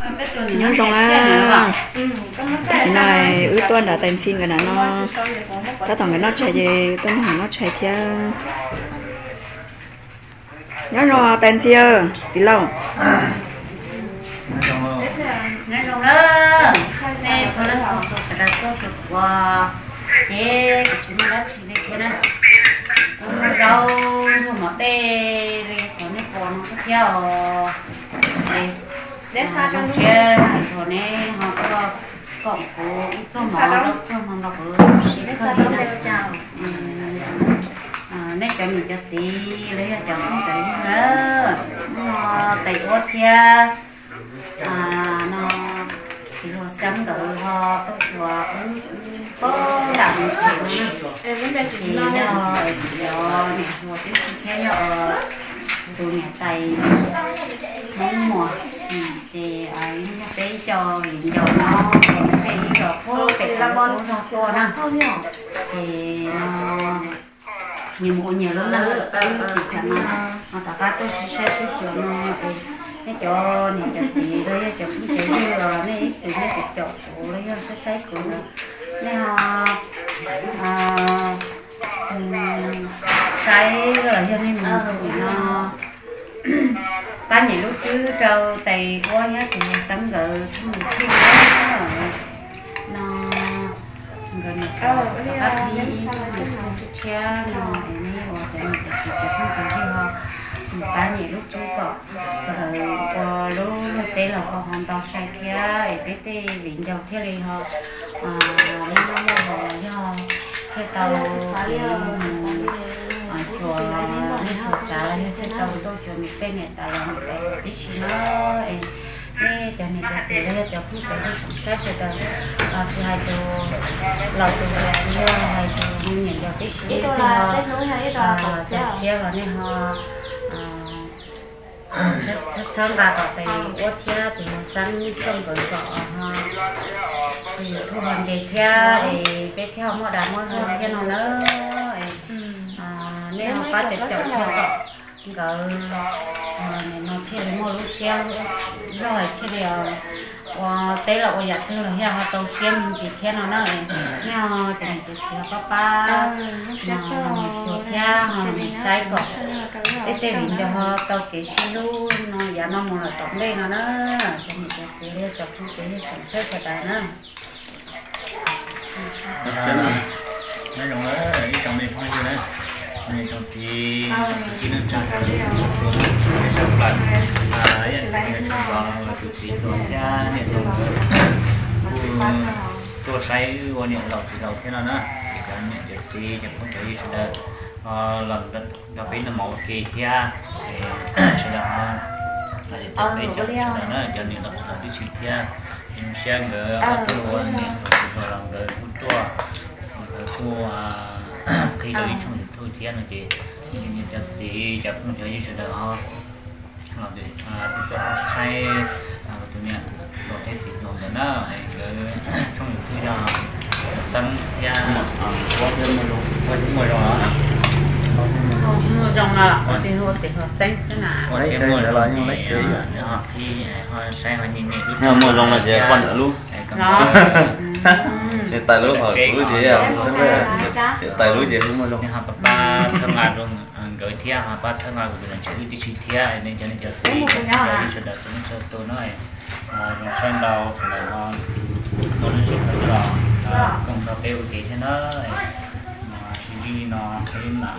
Nyob zoo na, tam sim no wb tuaj nram tais ntxhi nkawd nram no, tab tom nkawd noj tshais ces tuaj nrog nkawd noj tshais thiab. Nyob zoo tais ntxhi, txiv laus. Nyob zoo na, nej txhua leej txhua tus sawv daws tuaj xyuas kuv ces kuv tsis muaj dab tsi li thiab na. Kuv muaj zaub ntxuag mov dej li qhov nej pom no xwb thiab os. Zoo siab thaum neb ho tuaj koom kuv ib pluag mov ib pluag no nrog kuv sib kawg li na. Nej cov niam cov txiv los yog cov phooj cov ywg na, hnub no tais ua thiab no txiv hluas Xeeb nkawd ho tuaj xyuas wb pab nram mus them no na. Ces yog cov niam hluas tib si thiab yog tus niam tais Hmoob Muas, ces yog peb cov viv ncaus no, peb ib cov phooj ywg pem lub zog tuaj na. Ces no nyias mus ua nyias lub neej lawm xwb ces tsam no rov qab tuaj sib saib sib xyuas no es nej cov niam cov txiv los yog cov phooj cov ywg los nej ib txwm nej caum kuv los yog saib saib kuv los nej ho saib los yog nej mus no pab nias lub tswb rau tais ua thiab tus Xeeb nkawd tshooj YouTube no. Nkawd niam tais pab pib tshiab no es nej ua cov niam cov txiv cov phooj cov ywg ho pab nias lub tswb kom nkawd ua lub luag teb los kom ho ntau sai thiab es peb tej viv ncaus thiaj li ho muaj noj muaj haus los yog thiaj tau kev mus xyuas neej xyuas tsav los yog thiaj tau tuaj xyuas niam tej niam tais los niam tais tib si na. Es nej cov niam cov txiv los yog cov phooj cov ywg tsoom saib sawv daws, tsis hais tus laus tus hluas los yog hais tus me nyuam yaus tib si, nej ho txaus siab los nej ho txhawb nqa kom tais ua thiab tus Xeeb Xyooj nkawd kom ho tus YouTube ho nce thiab es peb thiaj ho muaj dag muaj zog thiab no na. Nej ho pab caum caum thiab kom nkawd no thiaj li muaj lub siab lub zog thiaj li ua teb los ua yam twg los thiaj ho tau siab me ntsis thiab no na. Nej ho cov niam cov txiv ho pab pab no mus xyuas thiab ho mus saib kom peb tej viv ncaus ho tau kev sib hlub no yav no mus lawm tom ntej no na. Cov niam cov txiv los yog cov phooj cov ywg tsoom saib sawv daws na. Nyob zoo ib tsoom me phooj ywg na, tsoom txiv tsoom kwv tij neej tsa sawv daws txhua tus na, sawv daws tus txiv hluas thiab niam hluas nkawd kuj tuaj saib wb ua niam laus txiv laus thiab no na. Cov niam cov txiv cov phooj cov ywg sawv daws los nrog peb noj mov ua ke thiab, sawv daws ho peb cov sawv daws na, cov niam laus txiv laus tib si thiab, zoo siab nkawd tuaj ua niam laus txiv laus los nkawd kuj tuaj, nkawd kuj qhib rau ib tshooj YouTube thiab no ces cov niam cov txiv cov phooj cov ywg sawv daws ho tuaj saib tus niam hluas thiab txiv hluas nkawd na, nkawd tshooj YouTube yog Xeeb thiab Muaj Zoo. Muaj Zoo no, ua txiv hluas Xeeb xwb na. Ua thiab Muaj Zoo los yeej laiv kev ib yam. Ho qhib ho saib ho nyiam nyiam lub Muaj Zoo no ces poj niam lub. Niam tais lub hom kuv lub ces yog Xeeb, niam tais lub ces hu Muaj Zoo. Ho pab pab txhawb nqa rau nkawd thiab ho pab txhawb nqa kuv tus niam tsev wb tib si thiab nej cov niam cov txiv cov phooj cov ywg sawv daws txhua leej txhua tus na. Zoo siab ntau sawv daws ho muaj lub sij hawm los koom nrog peb ua ke thiab na. Sib ntsib li no peb mam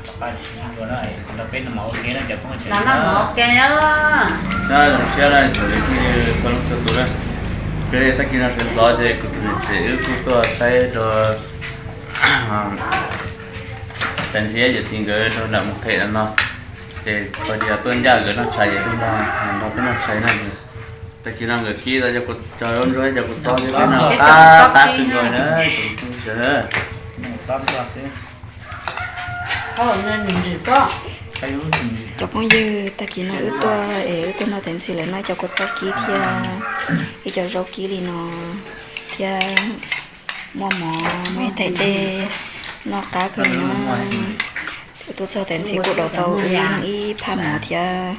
rov qab sib ntsib dua na, nrog peb noj mov ua ke na cov phooj ywg. Zoo siab na tsoom phooj ywg txhua leej txhua tus na. Peb tag kis no sawv ntxov ces kuv tus niam tsev wb kuj tuaj saib rau tais ntxhi yawm txiv nkawd rau nram mus them no no, ces tau tias tuaj ncaj nkawd noj tshais ces tuaj nrog peb noj tshais na. Tag kis no nkawd kib tau cov kua txob thiab peb noj qab qab kawg nkaus na. Cov phooj ywg, tag kis no wb tuaj es wb tuaj nrog tais ntxhi lawv noj cov kua txob kib thiab ib co zaub kib li no thiab muaj mov muaj ib thaiv dej, noj qab kawg li na. Wb tuaj txog tais ntxhi kuj dov tau wb ib phaj mov thiab.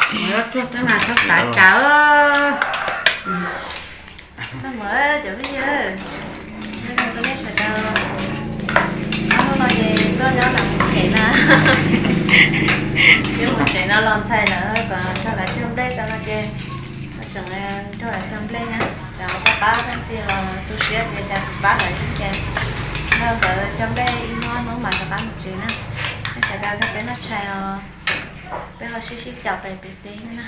Mus loj tsuag xwb mas txhob xav cas. Noj mov cov phooj ywg, nyob zoo rau nej sawv daws. Ob hnub no ces tuaj nyob nram mus tsev na. Nyob mus tsev no los ntxhais lawm kom nrog lawv cog nplej rau no ces tseem nrog lawv cog nplej na. Tsam pab pab tab sis los tu siab tias cas tsis pab lawv thiab ces nrog nkawd cog nplej ib hnub ob hnub mas rov qab mus tsev na. Nej sawv daws nrog peb noj tshais os, peb ho sib sib caum pem pem teb na.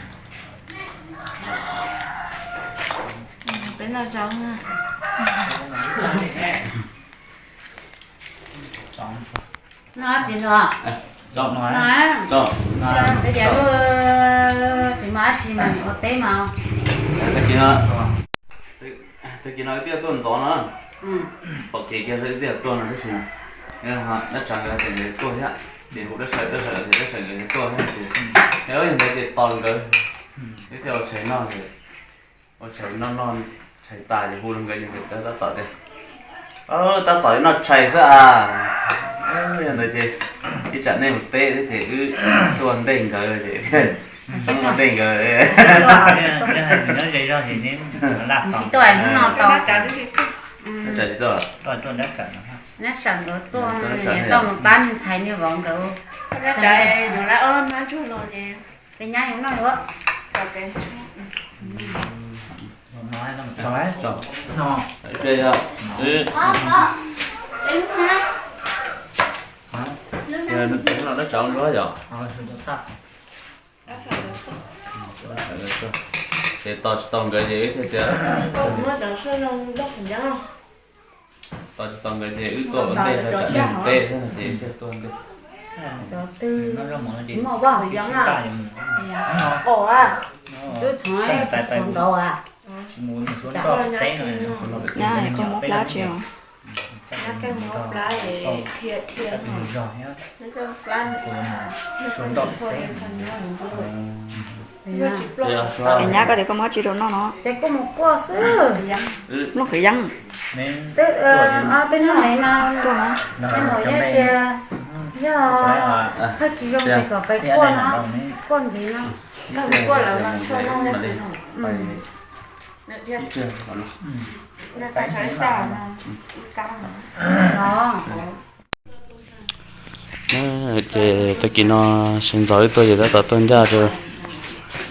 Peb noj zaub na. Noj dab tsi no? Peb tias luag tsis muaj dab tsi mas ua teb mas. Tag kis no wb twb tuaj ntxov no, pom kev kiag wb twb tuaj no tab sis dab tsov nkawd ces nkawd tuaj thiab, ces hu dab tsov, dab tsov nkawd tuaj thiab ces, yog ntawd ces tos nkawd, wb thiaj ua tshais noj, ua tshais noj noj tshais tas ces hu rau nkawd ces nkawd tab tom tias, tab tom noj tshais xwb as. Yog ntawd ces ib tsam nej mus teb thiab ces wb tuaj ua ntej nkawd ces, ua ntej nkawd. Nab tsam nkawd tuaj, tuaj mus pab ntxhais niag vauv nkawd. Peb nyab yuav noj yuav. Dab tsov luab yom. Ces tos tsis tau nkawd ces wb thiaj tias, tos tsis tau nkawd ces wb tuaj ua ntej, tsam nej mus teb thiab no ces wb thiaj tuaj ua ntej. Twb txhoov nrauv as. Koj muab plab tsis os? Nyab koj tias koj muab tsis rau noj no. Ces kuj mus kuaj xwb. Nplooj qhwv yeeb. Twb, twb nyob ntawd no. Tuaj no. Nws hais tias yog thawj tsis zoo ces kom peb kuaj no, kuaj ntxiv no. Kuaj lawm mas txhua no. Ces tag kis no sawv ntxov wb tuaj ces tab tom tuaj ncaj rau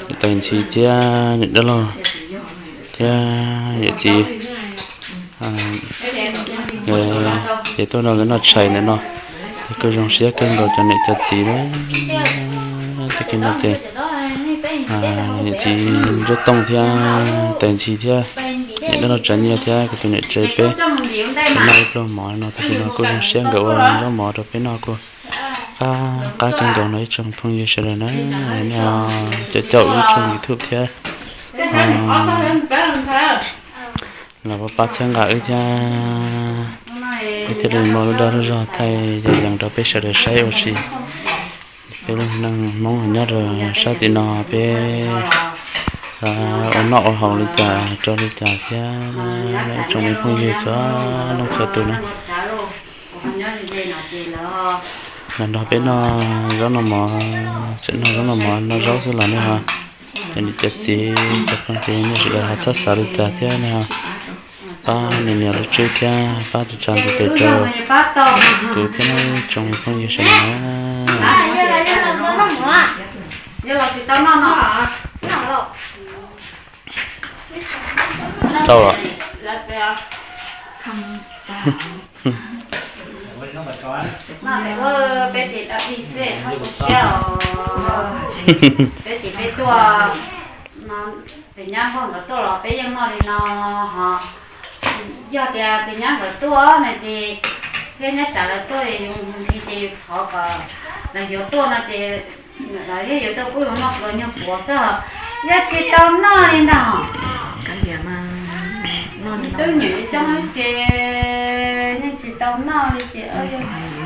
niam tais Ntxhi thiab niam dab laug thiab yawm txiv, ces tuaj nrog nkawd noj tshais ntawm no. Ces kuj zoo siab kawg nkaus cov niam cov txiv na. Tag kis no ces yawm txiv Ntsuab Tooj thiab tais Ntxhi thiab niam dab laug Tsav Nyiaj thiab kuv tus niam tsev peb noj ib pluag mov no. Tag kis no kuj zoo siab nkawd ua zaub mov rau peb noj kuj qab qab kawg nkaus no ib tsoom phooj ywg sawv daws na. Nej caum caum wb tshooj YouTube thiab los pab pab txhawb nqa wb thiab, wb thiaj li muaj lub dag lub zog thaij yog yees rau peb sawv daws saib ua si. Peb lub neej Hmoob nyob rau sab tim no peb ua noj ua haus li cas rau li cas thiab ib tsoom me phooj ywg txhua leej txhua tus na. Los nrog peb noj zaub noj mov, tseem noj zaub noj mov noj zaub xwb los nej ho, cov niam cov txiv cov phooj ywg nej sawv daws ho txhob xav li cas thiab nej ho pab nias nias lub tswb thiab pab tsa tsa ntiv tes rau kuv thiab nej tsoom phooj ywg sawv daws na. Tau los. Peb ces peb tuaj, pem nyab npawg nkawd tuaj los peb yeej noj li no ho. Yog tias pem nyab nkawd tuaj no ces thiab nyab tsav lawv tuaj yus nti ces yus thov kom lawv yuav tuaj no ces lawv yeej yuav tuaj pub yus noj pluas nyuag puav xwb os. Yog tsis tau noj li ntag. Twb nyiam coob ces yeej tsis tau noj li ces.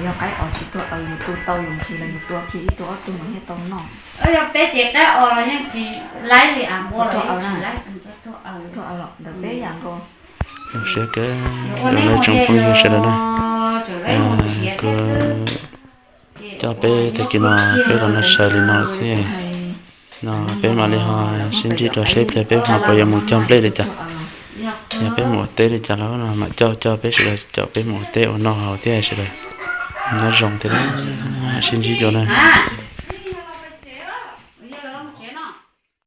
Yog qaib os tsis tuag aws, yus tu tau yus nqhis los yus tua kiag ib tug ob tug mas thiaj tau noj. Yog peb ces qaib os los yeej tsis laib li as, npua los yeej tsis laib. Tuag aws ntawd peb yam nkaus. Zoo siab kawg, lawv tsoom phooj ywg sawv daws na, kuv coj peb tag kis no peb los noj tshais li no xwb. No peb mam li ho sib ntsib rau seb pliag peb ho puas yuav mus cog nplej li cas. Yog peb mus ua teb li cas los no mam coj coj peb sawv daws caum peb mus ua teb ua noj haus thiab sawv daws nyob zoo thiab. Sib ntsib dua na.